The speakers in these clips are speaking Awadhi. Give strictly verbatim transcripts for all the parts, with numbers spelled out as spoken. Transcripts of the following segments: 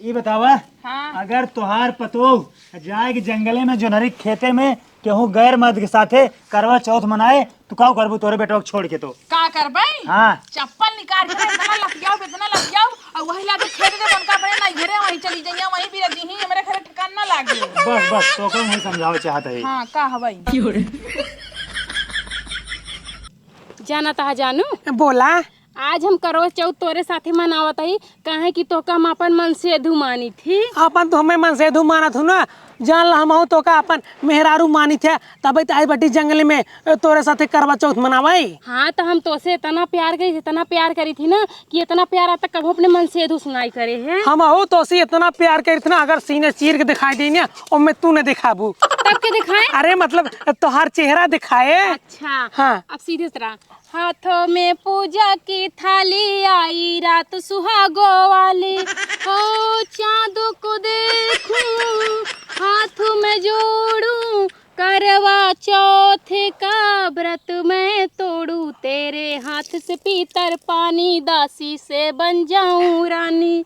ई बतावा, हाँ। अगर तोहार पतोह जाए के जंगले में, जोनहरी खेते में, केहू गैर मर्द के साथे करवा चौथ मनाए, तू का करबू तोरे बेटवा के छोड़ के? तो का करबे? हाँ। चप्पल निकाल के इतना लतियाऊ, इतना लतियाऊ, और वही लाके खेत दे, उनका अपने नैहरे वहीं चली जाइए, वहीं भी रह जइहीं, हमरे घरे ठिकान ना लागे। बस, बस, तोका हम समझावे चाहत है। हाँ, का हवाई? जानत हा जानू? बोला। आज हम करवा चौथ तोरे साथे मनावत हई, काहे कि तोका हम आपन मनसेधु मानित ही। आपन तो हमें मनसेधु मानत हूँ ना, जान ला हमहू तोका आपन मेहरारू मानित है, तबे तो आई बटी जंगल में तोरे साथे करवा चौथ मनावई। हाँ, तो हम तोसे इतना प्यार करी, इतना प्यार करी थी ना कि इतना प्यार आज तक कबो अपने मनसेधु से नाई करे है। हमहू तोसे इतना प्यार करी थी ना, अगर सीने चीर के दिखाई दी ना, ओमे तू न दिखाबू। तब के दिखाए? अरे मतलब तोहार चेहरा दिखाए। अच्छा। हाँ। अब सीधे से रहा। हाथों में पूजा की थाली, आई रात सुहागों वाली। ओ चांद को देखूं, हाथ में जोड़ूं, करवा चौथ का व्रत मैं तोड़ूं। तेरे हाथ से पीतर पानी, दासी से बन जाऊं रानी।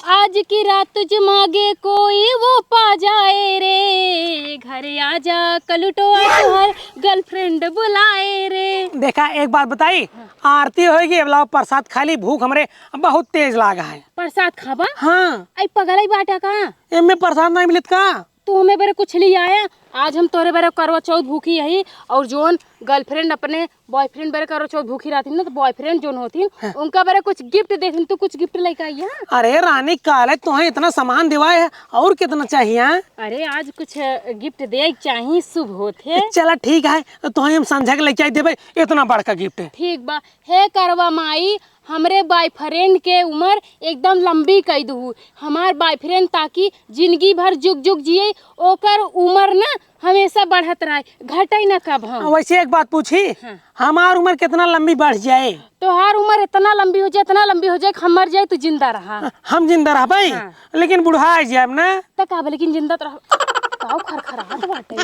आज की रात तुझ मागे कोई वो पा जाए रे, घर आजा कलुटवा, तोहर गर्लफ्रेंड बुलाए रे। देखा, एक बात बताई, हाँ। आरती होएगी, अब लाओ प्रसाद खा ली, भूख हमरे बहुत तेज लागा है। प्रसाद खाबा? हाँ। आई पगलाई बाटा का? एमे प्रसाद नहीं मिलत का? तू हमें बरे कुछ ले आया, आज हम तोरे बरे करवा चौथ भूखी यही, और जोन गर्लफ्रेंड अपने बॉयफ्रेंड बरे करवा चौथ भूखी रहती ना, तो बॉयफ्रेंड जोन होती, हाँ। उनका बरे कुछ गिफ्ट देती, तू कुछ गिफ्ट लेके आई है? अरे रानी, काले तोहे इतना सामान दिवाए है, और कितना चाहिए, हाँ? अरे आज कुछ गिफ्ट दे के चाही, शुभ होत है। चला ठीक है, तोहे हम संझा के लेके आई देबे इतना बड़का गिफ्ट। ठीक बा। हे करवा माई, हमरे बॉयफ्रेंड के उम्र एकदम लंबी कई दहू। हमार बॉयफ्रेंड ताकि जिंदगी भर जुग जुग जिए, ओकर उम्र ना हमेशा बढ़त रहे, घटे न कब हम। वैसे एक बात पूछी, हाँ। हमार उम्र कितना लंबी बढ़ जाए? तोहार उम्र इतना लंबी हो जाए, इतना लंबी हो जाए कि हम मर जाए, तू जिंदा रहा। हम जिंदा रहबे, हाँ। लेकिन बुढ़ा जाए ना। त का बा, लेकिन जिंदा तो रह। काऊ खरखरात बाटे?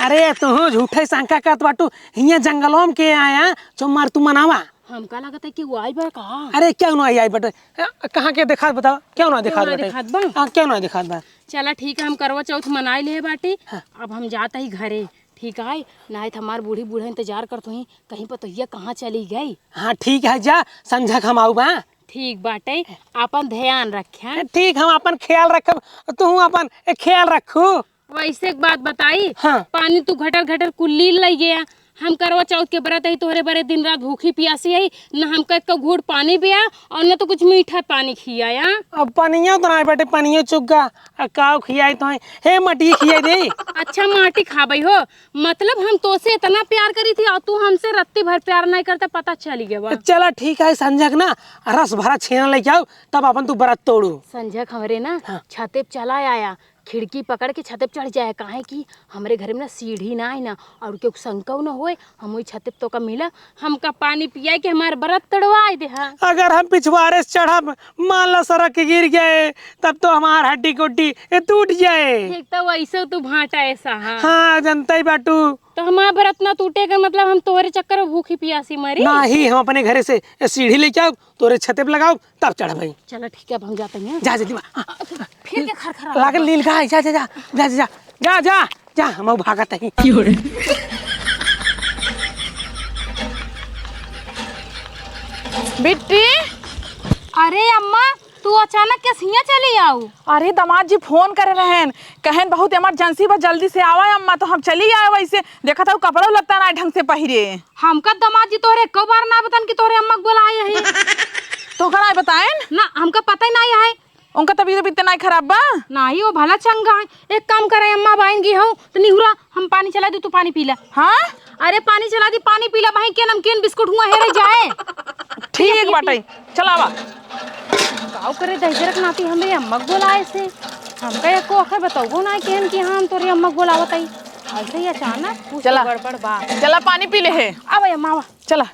अरे तू झूठे शंका करत बाटू, हियां जंगलों में के आया, जो मार तू मनावा। हमका लगत है कि वो आई बा का? अरे, क्यों ना आई, आई बटे? अ, कहाँ के देखात बताओ, क्यों ना देखात बटे? देखात बा? हाँ, क्यों ना देखात बा? चला ठीक है, हम करवा चौथ मनाई ले बाटी। हाँ। अब हम जात ही घरे, ठीक है? नाहीं तो हमार बूढ़ी बूढ़ा इंतजार करत हुई, कहीं पतोहिया कहाँ चली गई। हाँ, ठीक है, जा, संझा के हम आऊ बा। ठीक बाटे, आपन ध्यान रखे। ठीक, हम आपन ख्याल रखब, तू आपन ख्याल रखू। वैसे एक बात बताई, हाँ। पानी तू घटर घटर कुल्ली लई गया। हम करवा चौथ के व्रत है, तोहरे बरे दिन रात भूखी पियासी है, न हमका एक घूंट पानी पिया और न तो कुछ मीठा पानी खियाया। अब पनिया तो ना बेटे, पनिया चुग्गा, आ काव खियाई तो है, हे मटी खियाई दे। अच्छा माटी खाबई हो, मतलब हम तोसे इतना प्यार करी थी और तू हमसे रत्ती भर प्यार नहीं करता, पता चली गया बा। चला ठीक है, संझक ना रस भरा छेना लेके आओ, तब अपन तू व्रत तोड़ू। संझक हमरे ना हाँ। छते पे चला आया, खिड़की पकड़ के छते पे चढ़ जाए, काहे कि हमरे घर में ना सीढ़ी ना है ना, और केहू शंका ना होए, हम वही छते पे तोका मिला, हमका पानी पिया के हमार व्रत तोड़वाए दे हा। अगर हम पिछवारे से चढ़ब, मान ला सरक के गिर गए, तब तो हमार हड्डी गोड्डी ए, टूट जाए। एक तो वैसे तू भांटा ऐसा, हाँ। हाँ, जनता ही बाटू। तो हमार व्रत ना टूटे का मतलब हम तोहरे चक्कर में भूखी पियासी मरी? नहीं, हम अपने घरे से ए, सीढ़ी लेके आओ, तोरे छते पे लगाओ, तब चढ़बई। चलो ठीक है, अब हम जाते हैं। जा जल्दी बा। फिर के खरखरा लागल नील गाय, जा, जा, जा, हम भागत ही। बिट्टी। अरे अम्मा, तू अचानक कैसे हियां चली आऊ? अरे दामाद जी फोन करे रहेन, कहेन बहुत इमरजेंसी बा, जल्दी से आवा अम्मा, तो हम चली आए। वैसे देखत हऊ कपड़ो लत्ता ना ढंग से पहिरे। हमका दामाद जी तोहरे एको बार ना बतन कि तोहरे अम्मा के बोलाए है। तोहका ना बताएन? ना, हमका पता ही ना है। उनका तबीयत, तबीयत ना खराब बा? नाही, वो भला चंगा है। एक काम करे अम्मा, बाइन गई हो तो निहुरा, हम पानी चला दी, तू पानी पी ले। हाँ? अरे पानी चला दी, पानी पी ले भाई, के नमकीन बिस्कुट हुआ है रे जाए। ठीक बाटे, चलावा। काऊ करे दहिजरक नाती हमरे अम्मक बोलाए से। हमका एको अखर बतौबो ना केहन कि हाँ हम तोरे अम्मक बोलावत आई। ऐसे ही अचानक कुछ चला। तो गड़बड़ बा। चला पानी पी ले है। आवा अम्मा आवा। चला।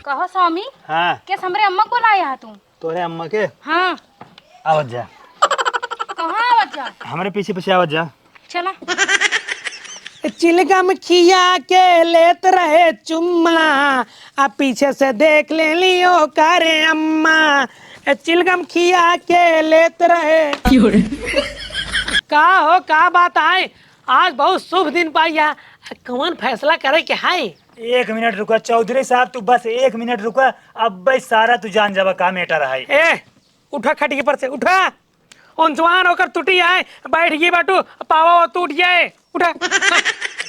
कहो स्वामी। हाँ। केस हमरे अम्मक बोलाए हा तू? तोरे अम्मा के? हाँ। आवत जा। कहाँ आवत जा? हमरे पीछे पीछे आवत जा। चला। चिलगम खिया के लेत रहे चुम्मा, आ पीछे से देख लेली ओकर अम्मा। चिलगम खिया के लेत रहे। का हो, का बात है? आज बहुत शुभ दिन पाई है, कौन फैसला करे के है? एक मिनट रुका चौधरी साहब, तू बस एक मिनट रुका। अब भाई सारा तू जान जाबा का मैटर है। ए, उठा खटिया पर से, उठा। उनसवान होकर टूटी आए, बैठ गई बाटू, पावा वो टूट जाए। उठा।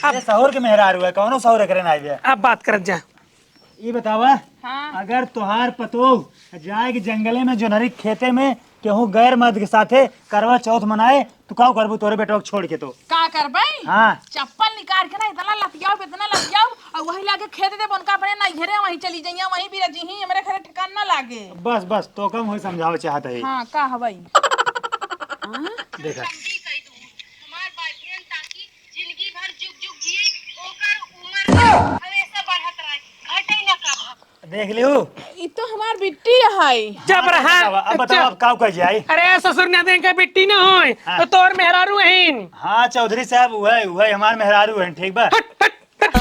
अब ये सहूर के मेहरारू है, कौनो सहूर करे ना आइबे। अब बात करत जा। ई बतावा, हाँ। अगर तोहार पतोह जाए के जंगले में, जोनहरी खेते में, केहू गैर मर्द के साथे करवा चौथ मनाए, तू का करबू तोरे बेटवा के छोड़ के तो? का करबै? हाँ। चप्पल निकाल के ना इतना लतियाओ, इतना लतियाओ, और वही लाके खेत दे, उनका अपने नैहरे वहीं चली जाइए, वहीं भी रजी ही, हमरे घरे ठिकान ना लागे। बस, बस, तो कम होई समझावे चाहत है। हाँ, का हवई? हाँ? देखा। समझी कही तू, हमार बॉयफ्रेंड ताकि जिंदगी भर जुग जुग जिए, ओकर उम्र हमेशा बढ़त रहे, घटे न कब। देख लियो। ई तो हमार बिट्टी है। जब रहा। अब बताओ, अब, अब बताओ, अच्छा। अब का कह जाए? अरे ससुर ना देंगे बिट्टी ना होए, हाँ। तो तोर मेहरारू हईन। हाँ चौधरी साहब, वही, वही हमार मेहरारू हईन, ठीक बा? हट, हट, हट।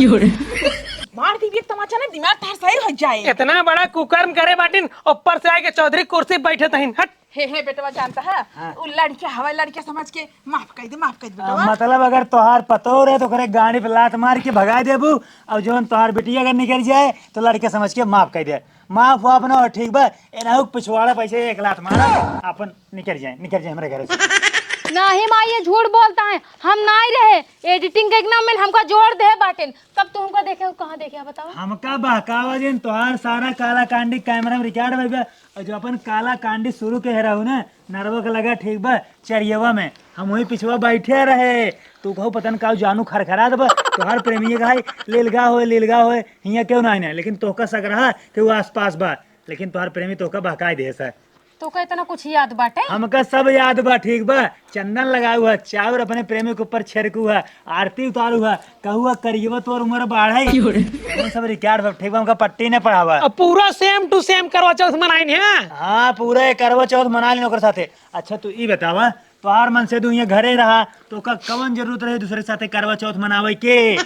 मार दी एक तमाचा ना, दिमाग तार सही हो जाए। इतना बड़ा कुकर्म करे बाटिन, ऊपर से आके चौधरी कुर्सी बैठे तहिन। हट। हे, हे, बेटवा जानता है, हाँ। उ लड़के हवे, लड़के समझ के माफ कर दे, माफ कर दे आ, बेटवा। मतलब अगर तोहार पतोह रहे तो ओकरे गाड़ी पे लात मार के भगा देबू, और जौन तोहार बिटिया अगर निकल जाए तो लड़के समझ के माफ कर दे। माफ वाफ ना हो, ठीक बा? एनहु के पिछवाड़ा पैसे एक लात मारा, अपन निकल जाए, निकल जाए हमरे घरे से। नहीं माई, ये झूठ बोलता है, हम नहीं रहे। एडिटिंग के एक नाम में हमका जोड़ दे बाटेन। कब तू हमका देखे हो, कहाँ देखे हो, बताओ? हमका बहकावा जिन, तोहार सारा काला कांडी कैमरा में रिकॉर्ड भइल बा। और जो अपन काला कांडी शुरू के रहू ना, नरवा के लगा, ठीक बा, चरियवा में, हम वही पिछवा बैठे रहे। तू कहू पता न का जानू खरखरात बा, तोहार प्रेमिये का है, लीलगा होए, लीलगा होए, हियाँ केहू ना है, लेकिन तोहका शक रहा कि वो आसपास बा, लेकिन तोहार प्रेमी तोहका बहकाए दे सा। तोका इतना कुछ याद बाटे? हमका सब याद बा, ठीक बा। चंदन लगाऊ है, चाउर अपने प्रेमी के ऊपर छिड़कू है, आरती उतारू है, कहू है, "करियवा तोर उम्र बाढ़ई।" क्यों रे? ये सब रिकॉर्ड बा, ठीक बा, हमका पट्टी न पढ़ावा। अब पूरा same to same करवा चौथ मनाइन है। हाँ, पूरा ये करवा चौथ मना लेन ओकर साथे। अच्छा, तू ई बतावा, तोहार मनसेधू हियाँ घरे रहा, तो का कवन जरूरत रहे दूसरे साथे करवा चौथ मनावे के?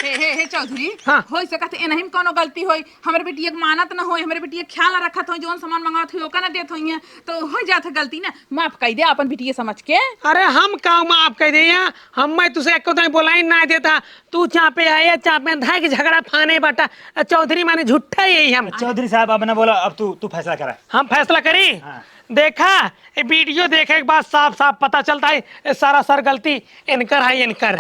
हे, हे, हे चौधरी, हाँ। हो सकत है एनही में कौनो गलती होई, हमरे बिटिया के मानत न होई, हमरे बिटिया के ख्याल न रखत होई, जौन सामान मंगावत होई ओका न देत होई, तो हो जात है गलती ना, माफ कर दे अपन बिटिया समझ के। अरे हम का माफ कर दे यहाँ, हम मैं तुझसे एक तो बोलाई ना देता, तू चापे आए, चापे धाय के झगड़ा फाने बाटा, चौधरी माने झूठा यही हम। चौधरी साहब अब ना बोला, अब तू, तू फैसला करा। हम फैसला करी? हाँ। देखा, ये वीडियो देखे के बाद साफ साफ पता चलता है, ये सरासर गलती इनकर है, इनकर।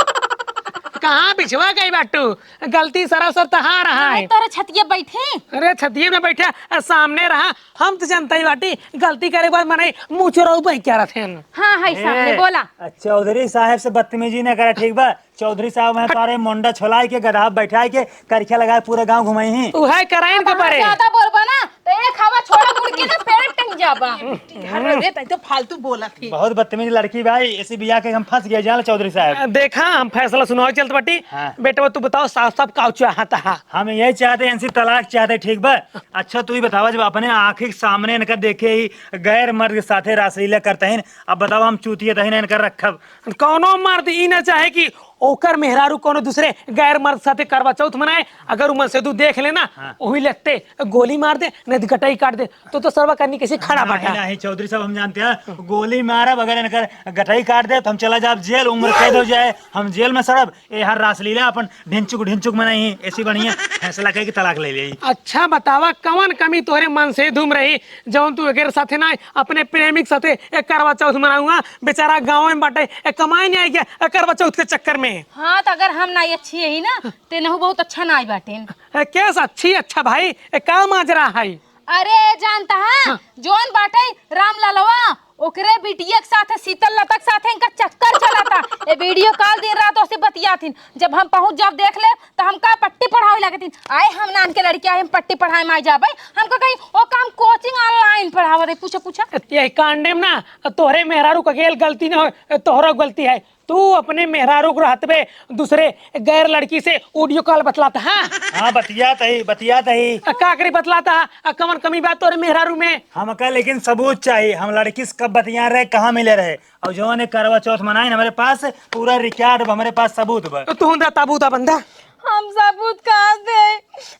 कहाँ बिछवा गई बाटू? गलती सरासर तहार है। अरे, तोरे छतिया बैठे। अरे, छतिये में बैठे, आ, सामने रहा। हम तो जानता ही बाटी, गलती करे के बाद मने मुँह चोराऊ बह क्या रहते हैं। हाँ, है सामने, ए, बोला। आ, चौधरी साहब से बदतमीजी ना करा, ठीक बा? चौधरी साहब हैं तारे मुंडा छोलाई के, गधा बैठाई के, करिखा लगाए पूरे गांव घुमाई ही। उहे कराइन के परे। ज्यादा बोलबा ना, तो एक हवा छोड़ा मुड़ के ना पेड़ टंग जाबा। हर रे, तै तो फालतू बोलत ही। बहुत बदतमीज लड़की भाई, ऐसी बिया के हम फंस गए जान चौधरी साहब। देखा, हम फैसला सुनावे चलत बाटी। हाँ। बेटवा, तू बताओ साफ साफ का चाहता है? हम यही चाहते हैं, इनसे तलाक चाहते हैं, ठीक बा? अच्छा, तू ही बतावा, जब अपने आँखी के सामने इनका देखे ही गैर मर्द के साथे रासलीला करते हैं, अब बताओ हम चूतिया तही ना इनका रखब? कौनो मर्द ई ना चाहे कि ओकर मेहरारू कोनो दूसरे गैर मर्द साथे करवा चौथ मनाए। अगर उ मनसेधू देख लेना, हाँ। ओही लगते गोली मार दे, नहीं तो गटाई काट दे। तो, तो सरवा करनी कैसे खड़ा नहीं, बाटा। नहीं, चौधरी साहब, हम जानते हैं, गोली मारब, अगर इनकर गटाई काट दे, तो हम चला जाब जेल, उम्र कैद हो जाए, हम जेल में सड़ब। ए हर रासलीला अपन ढिंचुक, ढिंचुक मनाई, ऐसी बढ़िया फैसला कहे कि तलाक ले ले। अच्छा बतावा, कवन कमी तोहरे मनसेधू में रही, जौन तू एकर साथे ना, अपने प्रेमी के साथे एक करवा चौथ मनाऊंगा? बेचारा गाँव में बाटे, एक कमाए नहीं आई क्या, एक करवा चौथ के चक्कर में? हाँ, तो अगर हम ना अच्छी यही ना, ते नहु बहुत अच्छा ना आई बाटेन। ए, केस अच्छी, अच्छा भाई, ए, का माजरा है? अरे, जानता है, हाँ। जौन बाटे राम ललवा, ओकरे बिटिया के साथ, शीतल लता के साथ इनका चक्कर चलता। ए, वीडियो कॉल दिन रात ओसे बतियाथिन। जब हम पहुँच जाब, देख ले, तो हमका पट्टी पढ़ावे लगथिन। आए हम नान के लड़की आए, हम पट्टी पढ़ाए में आ जाबे। हमका कहीं, "ओ काम कोचिंग ऑनलाइन पर रहा बा रे, पूछा, पूछा। यही कांडे में ना तोहरे मेहरारू का गेल गलती न हो, तोहरा गलती है। तू अपने मेहरारू को रहत बे दूसरे गैर लड़की से audio call बतलाता, हाँ? हाँ, बतियात ही, बतियात ही। आ, का करी बतलाता? आ, कवन कमी बात तोहरे मेहरारू में? हमका लेकिन सबूत चाहिए, हम लड़की से कब बतिया रहे, कहाँ मिले रहे, और जौन एक करवा चौथ मनाइन हमरे पास पूरा record बा, हमरे पास सबूत बा। तो तू हमरा ताबूत आ बंदा। हम सबूत कहाँ से?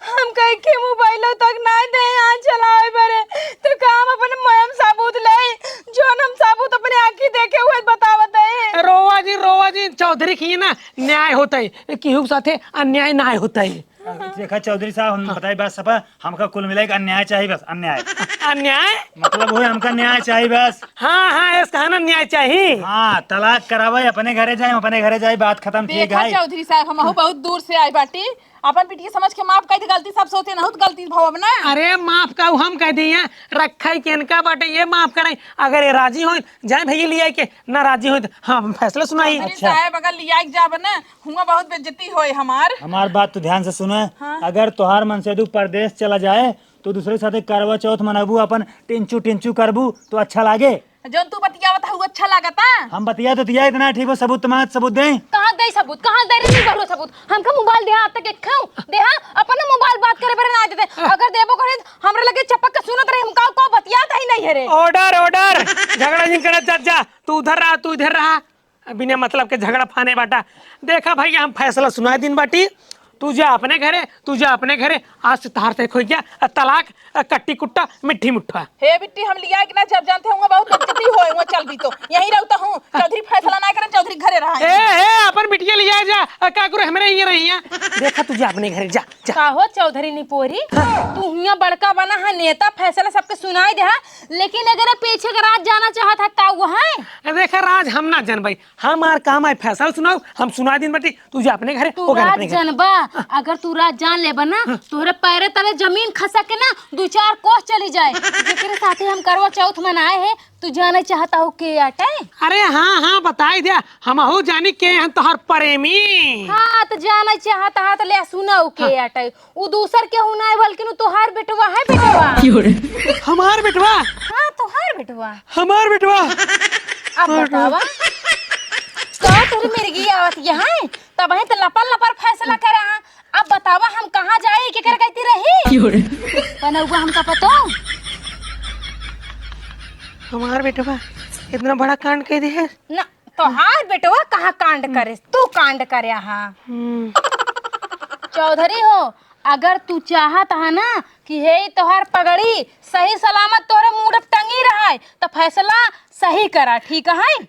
हम कहीं के मोबाइलो तक ना दे, हाथ चलावे बरे। तो का हम अपने मयम सबूत ले, जौन हम सबूत अपने आँखी देखे हुए बतावत है? रोवा जिन, रोवा जिन, चौधरी की ना न्याय होता है, केहू के साथे अन्याय ना होता है। देखा चौधरी साहब, हम हाँ। बताई बात सफा, हमका कुल मिला के अन्याय चाहिए बस, अन्याय। अन्याय? मतलब वो हमका न्याय चाहिए बस। हाँ, हाँ, ऐसा कहा ना, न्याय चाहिए। हाँ, तलाक करावे, अपने घरे जाए, अपने घरे जाए, बात खतम, ठीक देखा है। चौधरी साहब, हमहू बहुत दूर से आए बाटी, अपन बिटिया समझ के माफ कर दे, गलती सब सोचे ना हो तो गलती भवब ना। अरे माफ का हम कह दिए, रखे के इनका बाटे, ये माफ करें। अगर ये राजी हो जाए भैया लिया के, ना राजी हो तो हम फैसला सुनाई। चौधरी अच्छा। साहब अगर लिया के जाब ना, हुआ बहुत बेइज्जती होए हमार। हमार बात तो ध्यान से सुने। हाँ। अगर तोहार मनसेदू परदेस चला जाए, तो दूसरे के साथे करवा चौथ मनाबू, अपन टिंचू टिंचू करबू, तो अच्छा लागे? जौन तू बतियावत हऊ, अच्छा लागता? हम बतिया तो दिया इतना ठीक बा, सबूत मांगत, सबूत दें? कहाँ दे सबूत? कहाँ दे रे, नहीं बहरो सबूत? हमका मोबाइल देहा, अब तक एक खाऊं देहा, अपन मोबाइल बात करे बरे ना देते। अगर देबो करे, हमरा लगे चपक के सुनत रही, हम का, का बतियात ही नहीं है रे। Order, order, झगड़ा जिन करत, जा, जा, तू उधर रहा, तू इधर रहा। बिना मतलब के झगड़ा फाने बाटा। देखा भैया, हम फैसला सुनाए दिन बाटी, तू जा अपने घरे, तू जा अपने घरे। आज से तहार तय हो गया, अ, तलाक, अ, कट्टी कुट्टा, मिट्ठी मुट्ठा। हे बिट्टी, हम लिया कि ना, जब जानते हुआ बहुत बेइज्जती होए, हुआ चल भी तो यहीं रहता हूँ। चौधरी फैसला ना करें, चौधरी घरे रहा। ए, ए, अपन बिटिया लिया जा, अ, का करो, हमरे ये रही है। देखा, तू जा अपने घरे, जा, जा। का हो चौधरी निपोरी, हाँ। तू हियां बड़का बना है नेता, फैसला सबके सुनाई दे है, लेकिन अगर पीछे का राज जाना चाहत है, का वो है? अ, देखा राज, हम ना जानबई, हमार काम है फैसला सुनाओ, हम सुना दिन बटी, तू जा अपने घरे, तू ओकर राज अपने घरे। जानबा, हाँ। अगर तू राज जान लेबा ना, हाँ। तोहरे पैरे तले जमीन खसक के ना दू चार कोस चली जाए। जेकरे साथे हम करवा चौथ मनाए है, तू जाने चाहता हो के आटे? अरे हाँ, हाँ, बताई द्या, हमहू जानी के हैं तोहर प्रेमी। हाँ, तो जाने चाहता है तो ले सुनाओ के हाँ। आटे। उ दूसर केहू ना है, बल्कि उ तोहार बेटवा है, बेटवा। क्यों रे? हमार बेटवा? हाँ, तोहार बेटवा। हमार बेटवा? अब हमार बतावा। बेटवा। तो तेरी मिर्गी आवत यहाँ, तब है तो लपर लपर फैसला करा। अब बतावा, हम कहाँ जाए, केकर कहती रही? क्यों रे? बनौबा हमका पतो। हमार बेटवा इतना बड़ा कांड कह दे है। ना, तोहार बेटवा कहाँ कांड करे, तू कांड करे हा। हम्म। चौधरी हो, अगर तू चाहत हा ना कि हे तोहार पगड़ी सही सलामत तोहरे मूड़ पे टंगी रहे, तो फैसला सही करा, ठीक है?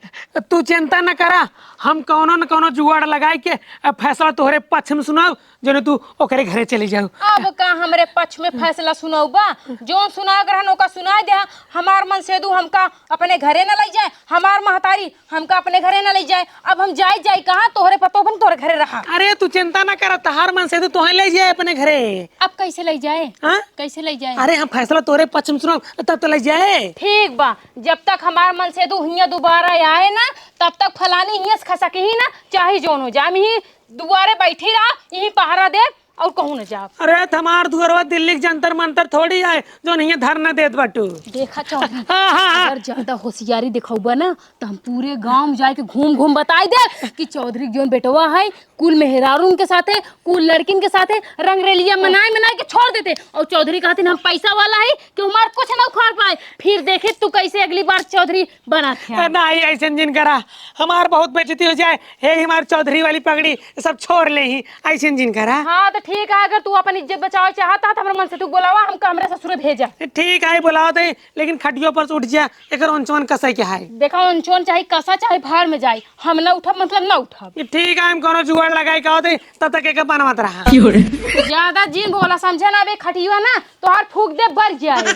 तू चिंता न करा, हम कौनो न कौनो जुगाड़ लगाए के, अ, फैसला तोहरे पक्ष में सुनाओ, जौन तू ओकरे घरे चली जाऊ। अब का हमरे पक्ष में फैसला सुनौबा? जौन सुनाए के रहन ओका सुनाए दे। हमार मनसेदू हमका अपने घरे न लई जाए, हमार महतारी हमका अपने घरे न लई जाए। अब हम जाए जाए कहाँ? तोहरे पतो बन तोहरे घरे रहा। अरे तू चिंता ना कर, तहार मनसेदू तोहे लई जाए अपने घरे। अब कैसे लई जाए? हाँ? कैसे लई जाए? अरे हम फैसला तोहरे पक्ष में सुनाओ, तब तो लई जाए। ठीक बा, जब तक हमार मनसेदू हियाँ दोबारा आए ना, तब तक फलानी हियाँ से खसक ही ना, चाहे जौन हो जाए, हम ही दुआरे बैठी रहा, यहीं पहरा दे, और कहूँ न जाब। अरे, त हमार दुअरवा दिल्ली के जंतर मंतर थोड़ी आए, जौन हियाँ धरना देत बाटू। देखा चौधरी, हाँ, हाँ, हाँ। अगर ज्यादा होशियारी दिखौबा ना, त हम पूरे गाँव में जाके घूम घूम बताई दे कि चौधरी के जौन बेटवा है, कुल मेहरारून के साथे, कुल लड़किन के साथे रंगरेलिया मनाए मनाए के छोड़ देते। और चौधरी कहतिन, हम पैसा वाला है कि हमार कुछ ना उखाड़ पाए। फिर देखे तू कैसे अगली बार चौधरी बनात है। ए, नाही, ऐसन जिन करा, हमार बहुत बेइज्जती हो जाए। हे, हमार चौधरी वाली पगड़ी सब छोड़ ले ही, ऐसन जिन करा। हाँ, तो ठीक है, अगर तू अपन इज्जत बचावे चाहता है, तो हमरा मनसेदू बोलावा, हमका हमरे ससुरे भेजा। ठीक है, बुलाओ दे, लेकिन खटियो पर से उठ जा, एकर ओंचवन कसै के है। देखा, ओंचवन चाहे कसा, चाहे भाड़ में जाए, हम ना उठब, मतलब ना उठब। ठीक है, हम कौनो जुगाड़ लगाए के आवत है, तब तक एके बनवत रहा। ज्यादा जिन बोला, समझा ना, बे खटिया ना, तोहार फूक दे, बर जाए।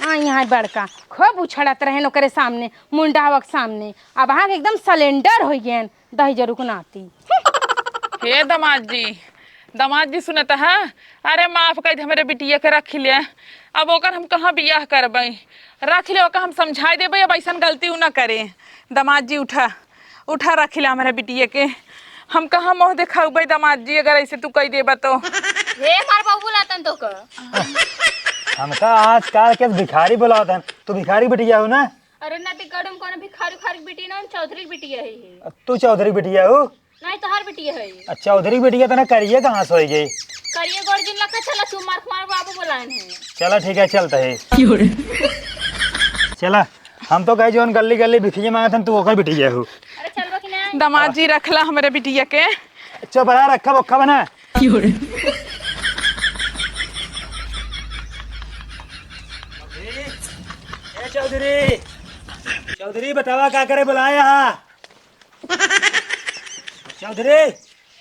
आ, यहाँ बड़का खूब उछड़त रहेन ओकरे सामने, मुंडावा के सामने। अब अहाँ के एकदम surrender होइ गएन, दहिजरू के नाती। हे दामाद जी, दामाद जी सुनत ह? अरे माफ कर दे, हमरे बिटिया के रख ले। अब ओकर हम कहाँ बियाह करबै? रख ले, ओकर हम समझाई देबै, अब ऐसन गलती उ ना करे। दामाद जी उठा, उठा रख ले हमरे बिटिया के। हम कहाँ मुँह देखाउबै दामाद जी, अगर ऐसे तू कह देबा तो। हे मार बाबू लातन तो का। हमका आजकल के भिखारी बोलावत हैं। तू भिखारी बिटिया हो ना? अरे ना, ते गड़म कोनो भिखारी उखारी के बिटिया ना, हम चौधरी के बिटिया है। तू चौधरी के बिटिया हो? नहीं, तोहार बिटिया है। अच्छा, चौधरी के बिटिया तो ना करिए कहाँ से होई गई? करिए गोड़ जिन लखा, चला चुमार कुमार बाबू बोलाए हैं। चला ठीक है, चलता है। चला, हम तो कहे जोन गली गली भिखिया मांगत हन, तू ओकर बिटिया हो। अरे चलबो कि नहीं? दामाद जी, रखला हमरे बिटिया के। चुप रहा, रखा बोखा बना। ए चौधरी, चौधरी बतावा का करे बुलाया हा? चौधरी।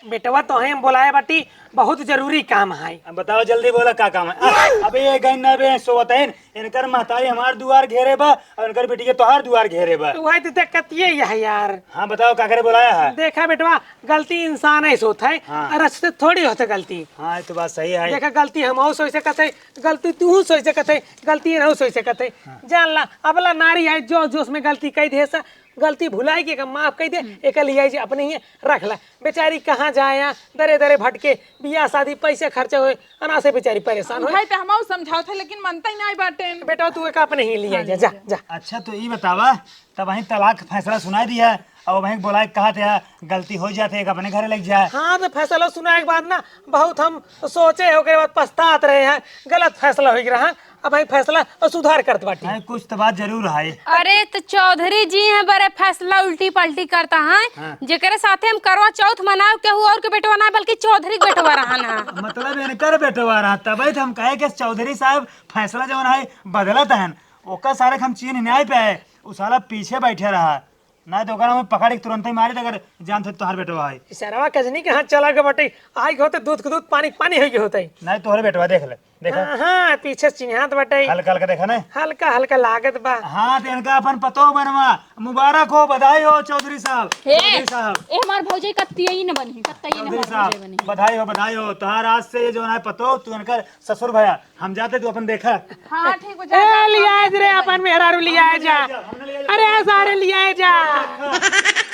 बेटवा तोहे हम बोलाए बाटी, बहुत जरूरी काम है। अब बताओ जल्दी बोला का काम है। आ, अबे ये गइन ना बे सोवत हैं, इनकर महतारी हमार दुआर घेरे बा और इनकर बिटिया तोहार दुआर घेरे बा। तो वही तो दिक्कत ये है यार। हाँ बताओ का करे बोलाया है? देखा बेटवा, गलती इंसान ही से होत है, हाँ। और रच से थोड़ी होत है गलती। हाँ ये तो बात सही है। देखा गलती हमहू से होई सकत है, गलती तूहू से होई सकत है, गलती इनहू से होई सकत है। हाँ। जान ला, अबला नारी है जो जोश में गलती कई दे सा, गलती भुलाई के माफ कई दे, हम्म। एकर लियाई जे अपने ही रख ला। बेचारी कहाँ जाए, दरे दरे भटके, बियाह शादी, पैसे खर्चा होए, अनासे बेचारी परेशान होए। भाई, तो हमहू समझावत है, लेकिन मनता ही नहीं बाटे। बेटा, तू एक अपने ही लियाई जा, जा, जा। अच्छा, तो ई बतावा, तब वहीं तलाक के फैसला सुनाई दिया, और वहीं बोला कहा थे, गलती हो जाते, एक अपने घरे लग जाए। हाँ, तो फैसला सुनाए के बाद ना, बहुत हम सोचे, ओकरे बाद पछतात रहे हैं, गलत फैसला हो गया। अब भाई फैसला और सुधार करत बाटी। नहीं, कुछ तो बात जरूर है। अरे, तो चौधरी जी हैं बड़े फैसला उल्टी पलटी करता है। हाँ। जेकरे साथे हम करवा चौथ मनाओ, केहू और के बेटवा ना, बल्कि चौधरी के बेटवा रहा ना। मतलब इनकर बेटवा रहा, तबे तो हम कहे कि चौधरी साहब फैसला जौन है बदलत हन, ओकर सारे हम चीन न्याय पे है, उ साला पीछे बैठे रहा। नहीं तो ओकरा में पकड़ के तुरंते मारी, अगर जानत होत तोहार बेटवा है। ई सरवा कजनी के हाथ चला के बटे, आई के होते दूध के दूध, पानी के पानी होई के होते। नहीं, तोहरे बेटवा देख ले, देखा। हाँ, हाँ, पीछे से चिन्हात बटे। हल्का हल्का देखा ना। हल्का हल्का लागत बा। हाँ, तो इनका अपन पतोह बनवा। मुबारक हो, बधाई हो चौधरी साहब। हे, चौधरी साहब। ए हमार भौजाई कत्तिया ही न बनी, कत्तिया ही न चौधरी हमार साहब, भौजाई बनी। बधाई हो, बधाई हो। तोहार आज से ये जो है पतोह, तू इनकर ससुर भया, हम जाते, तू अपन देखा। हाँ, ठीक हो, जा, ए, जा, लियाए जा, रे, जा, अपन मेहरारू लियाए जा। हमने लियाए जा, हमने लियाए जा। अरे, सारे लियाए जा।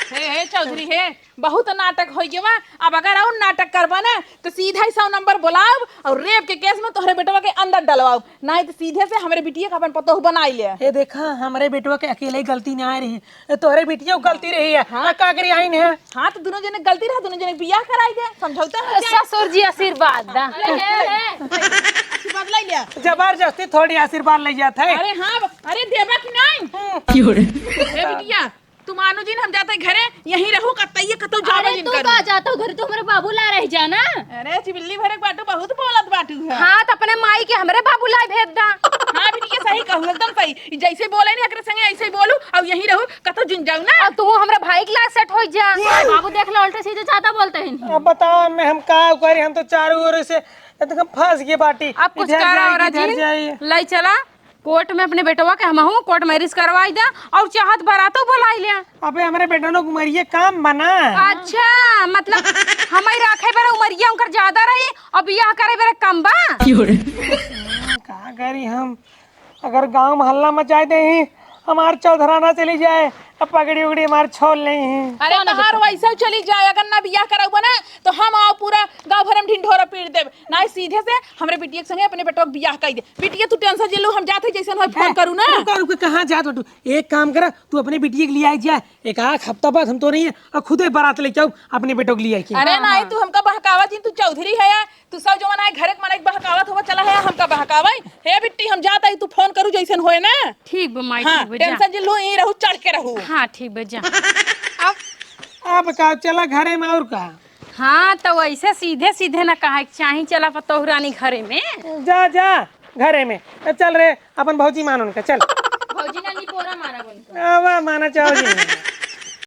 हे, हे, चौधरी, हे, बहुत नाटक होइ गवा। अब अगर और नाटक करबा ना, तो सीधा ही सौ नंबर बुलाओ और रेप के केस में तोहरे बेटवा के अंदर डलवाओ, नहीं तो सीधे से हमरे बिटिया का अपन पतोह बनाई ले। ए, देखा, हमरे बेटवा के अकेले ही गलती ना आए रही, ए, तोहरे बिटिया के गलती रही है। हाँ। आ, का करी आइन है? हाँ, तो दोनों जने के गलती रहा, दोनों जने के बियाह कराई दे, समझौता हो जाए। ससुर जी आशीर्वाद दा। अरे, हे, हे, आशीर्वाद ले लिया। जबरदस्ती थोड़ी आशीर्वाद ले जात है। अरे हाँ, अरे देबा कि नहीं? हम्म। ए बिटिया, तू मानो जिन, हम जाते घरे, यहीं रहू, कतई कतौ जाबे अरे जिन तू करू। का जाता घर, तू हमरे बाबू ला रह जाना। अरे चिबिल्ली भरे बाटू, बहुत बोलत बाटू है। हाँ, तो अपने माई के हमरे बाबू ला भेज दा। हाँ बिटिया, सही कहू, एकदम सही। ई जैसे बोले नहीं एकरे संगे, ऐसे ही बोलू, और यहीं रहू, कतौ जिन जाऊ ना। अब तू हमरा भाई के लायक सेट हो जा। बाबू देख लो, उल्टे सीधे ज्यादा बोलते हैं। अब बताओ, मैं हम का करी, हम तो चारों ओर से एकदम फंस गए बाटी। अब कुछ इधर करा जाई, और इधर जी, जाई। लाई चला कोर्ट में अपने बेटवा के, हमहू कोर्ट मैरिज करवाई दे और चाहत बरातो बुलाई ले। अबे हमरे बेटनो के उमरिया कम बना। अच्छा, मतलब हमारी राखे बेरा उमरिया उनकर ज्यादा रही और बियाह करे बेरा कम बा? का करी हम? अगर गांव मोहल्ला मचाए दे ही, हमार चौधराना चली जाए, अब पगड़ी उगड़ी हमार छोड़ ले ही। अरे तोहार वैसे चली जाए, अगर ना बियाह कराउबा ना, तो हम आओ पूरा गांव भर में ढिंढोरा पीट देब। ना, सीधे से हमरे बिटिया के संगे अपने बेटवा के बियाह कर दे। बिटिया, तू टेंशन जिन लो, हम जात है, जैसन होए फोन करू ना। रुका, रुका, कहाँ जात बाटू? एक काम करा, तू अपने बिटिया के लियाए जा, एक आध हफ्ता बाद हम तो नहीं है, और खुदे बारात लेके आऊ अपने बेटवा के लियाए के। अरे हाँ, नहीं, हाँ। तू हमका बहकावा जिन, तू चौधरी है या तू सब जवन आए घरे के मनई के बहकावत हुआ चला है, हमका बहकावे। हे बिट्टी, हम जात आई, तू फोन करू जैसन होए ना। ठीक बा माई, हाँ, ठीक बा, जा। टेंशन जिन लो, यहीं रहू, चढ़ के रहू। हाँ, ठीक बा, जा। अब, अब का, चला घरे में, और का? हाँ, तो ऐसे सीधे सीधे ना कहे के चाही, चला पतोहू रानी घरे में। जा, जा, घरे में। ए, चल रे, अपन भौजी मान उनका, चल। भौजी ना निपोरा मारा उनका। आवा, माना चाहो जी।